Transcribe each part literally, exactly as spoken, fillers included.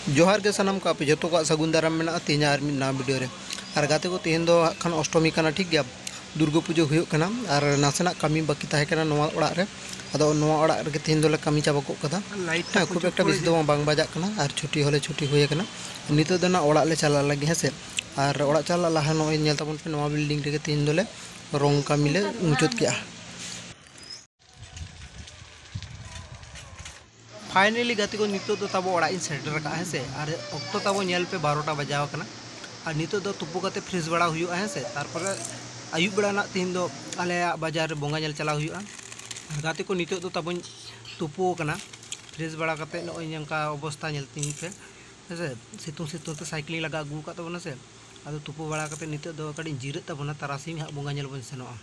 ᱡᱚᱦᱟᱨ ᱜᱮ ᱥᱟᱱᱟᱢ ᱠᱚ, ᱟᱯᱮ ᱡᱚᱛᱚ ᱠᱚᱣᱟᱜ ᱥᱟᱹᱜᱩᱱ ᱫᱟᱨᱟᱢ ᱢᱮᱱᱟᱜᱼᱟ ᱛᱮᱦᱮᱧᱟᱜ ᱟᱨ ᱢᱤᱫ ᱱᱟᱣᱟ ᱵᱷᱤᱰᱤᱭᱳ ᱨᱮ᱾ ᱟᱨ ᱜᱟᱛᱮ ᱠᱚ, ᱛᱮᱦᱮᱧ ᱫᱚ ᱦᱟᱸᱜ ᱠᱷᱟᱱ ᱚᱥᱴᱚᱢᱤ ᱠᱟᱱᱟ, ᱴᱷᱤᱠ ᱜᱮᱭᱟ, ᱫᱩᱨᱜᱟᱹ ᱯᱩᱡᱟᱹ ᱦᱩᱭᱩᱜ ᱠᱟᱱᱟ᱾ ᱟᱨ ᱱᱟᱥᱮᱱᱟᱜ ᱠᱟᱹᱢᱤ ᱵᱟᱹᱠᱤ ᱛᱟᱦᱮᱸ ᱠᱟᱱᱟ ᱱᱚᱣᱟ ᱚᱲᱟᱜ ᱨᱮ, ᱟᱫᱚ ᱱᱚᱣᱟ ᱚᱲᱟᱜ ᱨᱮᱜᱮ ᱛᱮᱦᱮᱧ ᱫᱚᱞᱮ ᱠᱟᱹᱢᱤ ᱪᱟᱵᱟ ᱜᱚᱫ ᱠᱟᱫᱟ᱾ ᱦᱮᱸ, ᱠᱷᱩᱵ ᱮᱠᱴᱟ ᱵᱮᱥᱤ ᱫᱚ ᱵᱟᱝ, ᱵᱟᱝ ᱵᱟᱡᱟᱜ ᱠᱟᱱᱟ, ᱟᱨ ᱪᱷᱩᱴᱤ ᱦᱚᱸᱞᱮ ᱪᱷᱩᱴᱤ ᱦᱩᱭ ᱟᱠᱟᱱᱟ᱾ ᱱᱤᱛᱚᱜ ᱫᱚ ᱱᱟᱜ ᱚᱲᱟᱜ ᱞᱮ ᱪᱟᱞᱟᱜ ᱞᱟᱹᱜᱤᱫ, ᱦᱮᱸ ᱥᱮ᱾ ᱟᱨ ᱚᱲᱟᱜ ᱪᱟᱞᱟᱜ ᱞᱟᱦᱟ ᱱᱚᱜᱼᱚᱭ ᱧᱮᱞ ᱛᱟᱵᱚᱱ ᱯᱮ, ᱱᱚᱣᱟ ᱵᱤᱞᱰᱤᱝ ᱨᱮᱜᱮ ᱛᱮᱦᱮᱧ ᱫᱚᱞᱮ ᱨᱚᱝ ᱠᱟᱹᱢᱤ ᱞᱮ ᱢᱩᱪᱟᱹᱫ ᱠᱮᱜᱼᱟ᱾ ᱯᱷᱟᱭᱱᱮᱞᱤ ᱜᱟᱛᱮ ᱠᱚ, ᱱᱤᱛᱚᱜ ᱫᱚ ᱛᱟᱵᱚ ᱚᱲᱟᱜ ᱤᱧ ᱥᱮᱴᱮᱨ ᱟᱠᱟᱫᱼᱟ, ᱦᱮᱸ ᱥᱮ᱾ ᱟᱨ ᱚᱠᱛᱚ ᱛᱟᱵᱚ ᱧᱮᱞ ᱯᱮ, ᱵᱟᱨᱚᱴᱟ ᱵᱟᱡᱟᱣ ᱟᱠᱟᱱᱟ᱾ ᱟᱨ ᱱᱤᱛᱚᱜ ᱫᱚ ᱛᱩᱯᱩ ᱠᱟᱛᱮ ᱯᱷᱨᱮᱥ ᱵᱟᱲᱟ ᱦᱩᱭᱩᱜᱼᱟ, ᱦᱮᱸ ᱥᱮ᱾ ᱛᱟᱨᱯᱚᱨᱮ ᱟᱹᱭᱩᱵ ᱵᱮᱲᱟ ᱱᱟᱜ ᱛᱮᱦᱮᱧ ᱫᱚ ᱟᱞᱮᱭᱟᱜ ᱵᱟᱡᱟᱨ ᱨᱮ ᱵᱚᱸᱜᱟ ᱧᱮᱞ ᱪᱟᱞᱟᱣ ᱦᱩᱭᱩᱜᱼᱟ᱾ ᱟᱨ ᱜᱟᱛᱮ ᱠᱚ, ᱱᱤᱛᱚᱜ ᱫᱚ ᱛᱟᱵᱚᱧ ᱛᱩᱯᱩ ᱟᱠᱟᱱᱟ᱾ ᱯᱷᱨᱮᱥ ᱵᱟᱲᱟ ᱠᱟᱛᱮ ᱱᱚᱜᱼᱚᱭ ᱱᱚᱝᱠᱟ ᱚᱵᱚᱥᱛᱟ ᱧᱮᱞ ᱛᱤᱧ ᱯᱮ, ᱦᱮᱸ ᱥᱮ᱾ ᱥᱤᱛᱩᱝ ᱥᱤᱛᱩᱝ ᱛᱮ ᱥᱟᱭᱠᱮᱞᱤᱧ ᱞᱟᱜᱟ ᱟᱹᱜᱩ ᱟᱠᱟᱫ ᱛᱟᱵᱚᱱᱟ ᱥᱮ᱾ ᱟᱫᱚ ᱛᱩᱯᱩ ᱵᱟᱲᱟ ᱠᱟᱛᱮ ᱱᱤᱛᱚᱜ ᱫᱚ ᱠᱟᱹᱴᱤᱡ ᱤᱧ ᱡᱤᱨᱟᱹᱜ ᱛᱟᱵᱚᱱᱟ, ᱛᱟᱨᱟᱥᱤᱧ ᱦᱟᱸᱜ ᱵᱚᱸᱜᱟ ᱧᱮᱞ ᱵᱚᱱ ᱥᱮᱱᱚᱜᱼᱟ᱾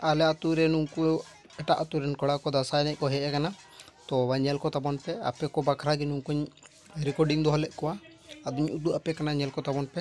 ᱟᱞᱮ ᱟᱹᱛᱩ ᱨᱮ ᱱᱩᱠᱩ ᱮᱴᱟᱜ ᱟᱹᱛᱩ ᱨᱮᱱ ᱠᱚᱲᱟ ᱠᱚ ᱫᱟᱸᱥᱟᱭ ᱮᱱᱮᱡ ᱠᱚ ᱦᱮᱡ ᱟᱠᱟᱱᱟ, ᱛᱚ ᱧᱮᱞ ᱠᱚ ᱛᱟᱵᱚᱱ ᱯᱮ, ᱟᱯᱮ ᱠᱚ ᱵᱟᱠᱷᱨᱟ ᱜᱮ ᱱᱩᱠᱩᱧ ᱨᱮᱠᱚᱨᱰᱤᱝ ᱫᱚᱦᱚ ᱞᱮᱫ ᱠᱚᱣᱟ᱾ ᱟᱫᱚᱧ ᱩᱫᱩᱜ ᱟᱯᱮ ᱠᱟᱱᱟ, ᱧᱮᱞ ᱠᱚ ᱛᱟᱵᱚᱱ ᱯᱮ᱾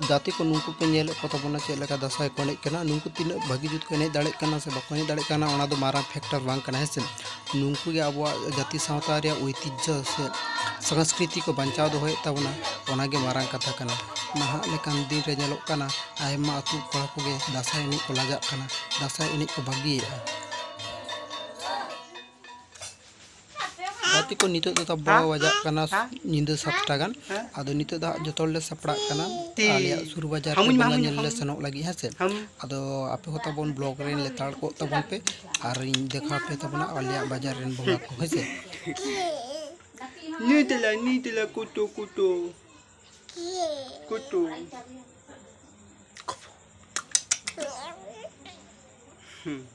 ᱜᱟᱛᱮ ᱠᱚ, ᱱᱩᱠᱩ ᱯᱮ ᱧᱮᱞᱮᱫ ᱠᱚ ᱛᱟᱵᱚᱱᱟ ᱪᱮᱫ ᱞᱮᱠᱟ ᱫᱟᱸᱥᱟᱭ ᱠᱚ ᱮᱱᱮᱡ ᱠᱟᱱᱟ᱾ ᱱᱩᱠᱩ ᱛᱤᱱᱟᱹᱜ ᱵᱷᱟᱹᱜᱤ ᱡᱩᱛ ᱠᱚ ᱮᱱᱮᱡ ᱫᱟᱲᱮᱭᱟᱜ ᱠᱟᱱᱟ ᱥᱮ ᱵᱟᱠᱚ ᱮᱱᱮᱡ ᱫᱟᱲᱮᱭᱟᱜ ᱠᱟᱱᱟ, ᱚᱱᱟ ᱫᱚ ᱢᱟᱨᱟᱝ ᱯᱷᱮᱠᱴᱟᱨ ᱵᱟᱝ ᱠᱟᱱᱟ, ᱦᱮᱸ ᱥᱮ᱾ ᱱᱩᱠᱩ ᱜᱮ ᱟᱵᱚᱣᱟᱜ ᱡᱟᱹᱛᱤ ᱥᱟᱶᱛᱟ ᱨᱮᱭᱟᱜ ᱳᱭᱛᱤᱡᱽᱡᱷᱚ ᱥᱮ ᱥᱚᱝᱥᱠᱨᱤᱛᱤ ᱠᱚ ᱵᱟᱧᱪᱟᱣ ᱫᱚᱦᱚᱭᱮᱫ ᱛᱟᱵᱚᱱᱟ, ᱚᱱᱟ ᱜᱮ ᱢᱟᱨᱟᱝ ᱠᱟᱛᱷᱟ ᱠᱟᱱᱟ᱾ ᱱᱟᱦᱟᱜ ᱞᱮᱠᱟᱱ ᱫᱤᱱ ᱨᱮ ᱧᱮᱞᱚᱜ ᱠᱟᱱᱟ, ᱟᱭᱢᱟ ᱟᱹᱛᱩ ᱠᱚᱲᱟ ᱠᱚᱜᱮ ᱫᱟᱸᱥᱟᱭ ᱮᱱᱮᱡ ᱠᱚ ᱞᱟᱡᱟᱜ ᱠᱟᱱᱟ, ᱫᱟᱸᱥᱟᱭ ᱮᱱᱮᱡ ᱠᱚ ᱵᱟᱹᱜᱤᱭᱮᱫᱼᱟ᱾ ᱛᱮᱠᱚ ᱱᱤᱛᱚᱜ ᱫᱚ ᱛᱟᱵᱚ ᱦᱮᱸ? ᱵᱟᱡᱟᱜ ᱠᱟᱱᱟ ᱦᱮᱸ? ᱧᱤᱫᱟᱹ ᱥᱟᱛ ᱴᱟ ᱜᱟᱱ᱾ ᱦᱮᱸ? ᱟᱫᱚ ᱱᱤᱛᱚᱜ ᱫᱚ ᱦᱟᱸᱜ ᱡᱚᱛᱚ ᱦᱚᱲ ᱞᱮ ᱥᱟᱯᱲᱟᱜ ᱠᱟᱱᱟ᱾ ᱛᱤ᱾ ᱟᱞᱮᱭᱟᱜ ᱥᱩᱨ ᱵᱟᱡᱟᱨ ᱨᱮ ᱦᱟᱢᱩᱧ ᱢᱮ, ᱵᱚᱸᱜᱟ ᱦᱟᱢᱩᱧ ᱧᱮᱞ ᱞᱮ ᱢᱮ᱾ ᱥᱮᱱᱚᱜ ᱞᱟᱹᱜᱤᱫ, ᱦᱮᱸ ᱥᱮ? ᱦᱟᱢᱩᱧ᱾ ᱟᱫᱚ ᱟᱯᱮ ᱦᱚᱸ ᱛᱟᱵᱚᱱ ᱵᱞᱚᱜ ᱨᱮ ᱞᱮᱛᱟᱲ ᱠᱚᱜ ᱛᱟᱵᱚᱱ ᱯᱮ, ᱟᱨ ᱤᱧ ᱫᱮᱠᱷᱟᱣ ᱯᱮ ᱛᱟᱵᱚᱱᱟ ᱟᱞᱮᱭᱟᱜ ᱵᱟᱡᱟᱨ ᱨᱮᱱ ᱵᱚᱸᱜᱟ ᱠᱚ, ᱦᱮᱸ ᱥᱮ? ᱱᱩᱭ ᱛᱮᱞᱟ, ᱱᱩᱭ ᱛᱮᱞᱟ, ᱠᱩᱴᱩ, ᱠᱩᱴᱩ, ᱠᱩᱴᱩ᱾ ᱦᱩᱸ᱾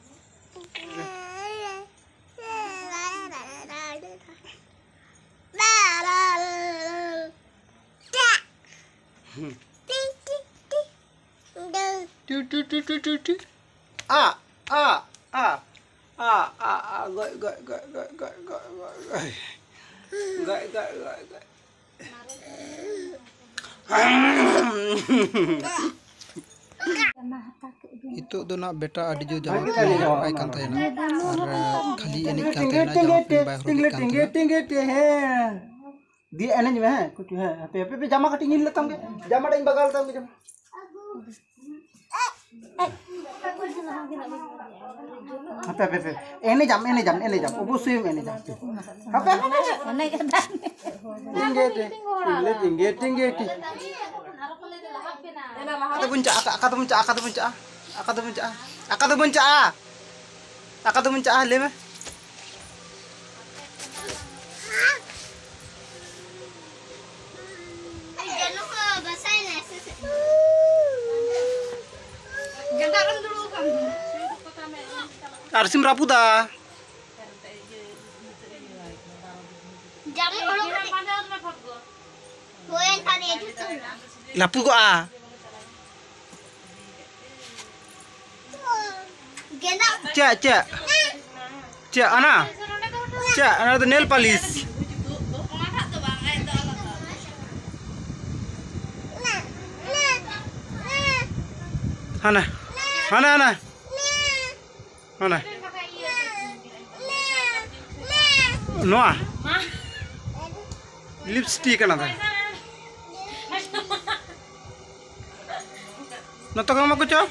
Two, two, two, two, two, two. ᱟ, ᱟ, ᱟ, ᱟ, ᱟ, ᱟ, ᱜᱚᱡ, ᱜᱚᱡ, ᱜᱚᱡ, ᱜᱚᱡ᱾ ᱜᱚᱡ, ᱜᱚᱡ, ᱜᱚᱡ, ᱜᱚᱡ᱾ ᱱᱤᱛᱚᱜ ᱫᱚ ᱱᱟᱜ ᱵᱮᱴᱟ ᱟᱹᱰᱤ ᱡᱳᱨ ᱡᱟᱢᱟ ᱯᱮᱱᱴ ᱦᱚᱨᱚᱜ ᱟᱭ ᱠᱟᱱ ᱛᱟᱦᱮᱱᱟ ᱟᱨ ᱠᱷᱟᱹᱞᱤ ᱮᱱᱮᱡ ᱠᱟᱱ ᱛᱟᱦᱮᱱᱟ, ᱡᱟᱢᱟ ᱯᱮᱱᱴ ᱵᱟᱭ ᱦᱚᱨᱚᱜᱮᱫ ᱠᱟᱱ ᱛᱟᱦᱮᱱᱟ᱾ ᱴᱮᱸᱜᱮ, ᱴᱮᱸᱜᱮ, ᱦᱮᱸ᱾ ᱫᱤᱭᱮ ᱮᱱᱮᱡ ᱢᱮ, ᱦᱮᱸ, ᱠᱩᱪᱩ, ᱦᱮᱸ, ᱦᱟᱯᱮ, ᱦᱟᱯᱮ, ᱦᱟᱯᱮ, ᱡᱟᱢᱟ ᱠᱟᱹᱴᱤᱡ ᱧᱤᱨ ᱞᱮᱛᱟᱢ ᱜᱮ, ᱡᱟᱢᱟ ᱴᱟᱜ ᱤᱧ ᱵᱟᱜᱟᱣ ᱞᱮᱛᱟᱢ ᱜᱮ, ᱡᱟᱢᱟ᱾ ᱦᱟᱯᱮ, ᱦᱟᱯᱮ, ᱦᱟᱯᱮ, ᱮᱱᱮᱡᱟᱢ, ᱮᱱᱮᱡᱟᱢ, ᱮᱱᱮᱡᱟᱢ, ᱚᱵᱚᱥᱥᱳᱭ ᱮᱢ ᱮᱱᱮᱡᱟ, ᱦᱟᱯᱮ᱾ ᱦᱟᱯᱮ, ᱦᱟᱯᱮ, ᱦᱟᱯᱮ, ᱦᱟᱯᱮ᱾ ᱴᱤᱝᱜᱮ, ᱴᱤᱝᱜᱮ, ᱴᱤᱝᱜᱮ, ᱴᱤᱝᱜᱮ, ᱴᱤᱝᱜᱮ, ᱴᱤᱝᱜᱮ, ᱴᱤᱝᱜᱮ᱾ ᱟᱠᱟ ᱛᱮᱵᱚᱱ ᱪᱟᱜᱼᱟ, ᱟᱠᱟ, ᱟᱠᱟ ᱛᱮᱵᱚᱱ ᱪᱟᱜᱼᱟ, ᱟᱠᱟ ᱛᱮᱵᱚᱱ ᱪᱟᱜᱼᱟ, ᱟᱠᱟ ᱛᱮᱵᱚᱱ ᱪᱟᱜᱼᱟ, ᱟᱠᱟ ᱛᱮᱵᱚᱱ ᱪᱟᱜᱼᱟ, ᱟᱠᱟ ᱛᱮᱵᱚᱱ ᱪᱟᱜᱼᱟ, ᱞᱟᱹᱭ ᱢᱮ᱾ ᱟᱨᱥᱤᱢ ᱨᱟᱹᱯᱩᱫᱟ᱾ ᱨᱟᱹᱯᱩᱫᱚᱜᱼᱟ᱾ ᱪᱮᱫ, ᱪᱮᱫ? ᱪᱮᱫ ᱚᱱᱟ? ᱪᱮᱫ ᱚᱱᱟ ᱫᱚ ᱱᱮᱞ ᱯᱟᱞᱤᱥ᱾ ᱦᱟᱱᱟ, ᱦᱟᱱᱟ, ᱦᱟᱱᱟ᱾ ᱦᱟᱱᱟ᱾ ᱱᱚᱣᱟ? ᱞᱤᱯᱥᱴᱤᱠ ᱠᱟᱱᱟ ᱛᱟᱭ᱾ ᱱᱚᱛᱮ ᱠᱷᱚᱱ ᱢᱟ ᱠᱚ ᱪᱚ᱾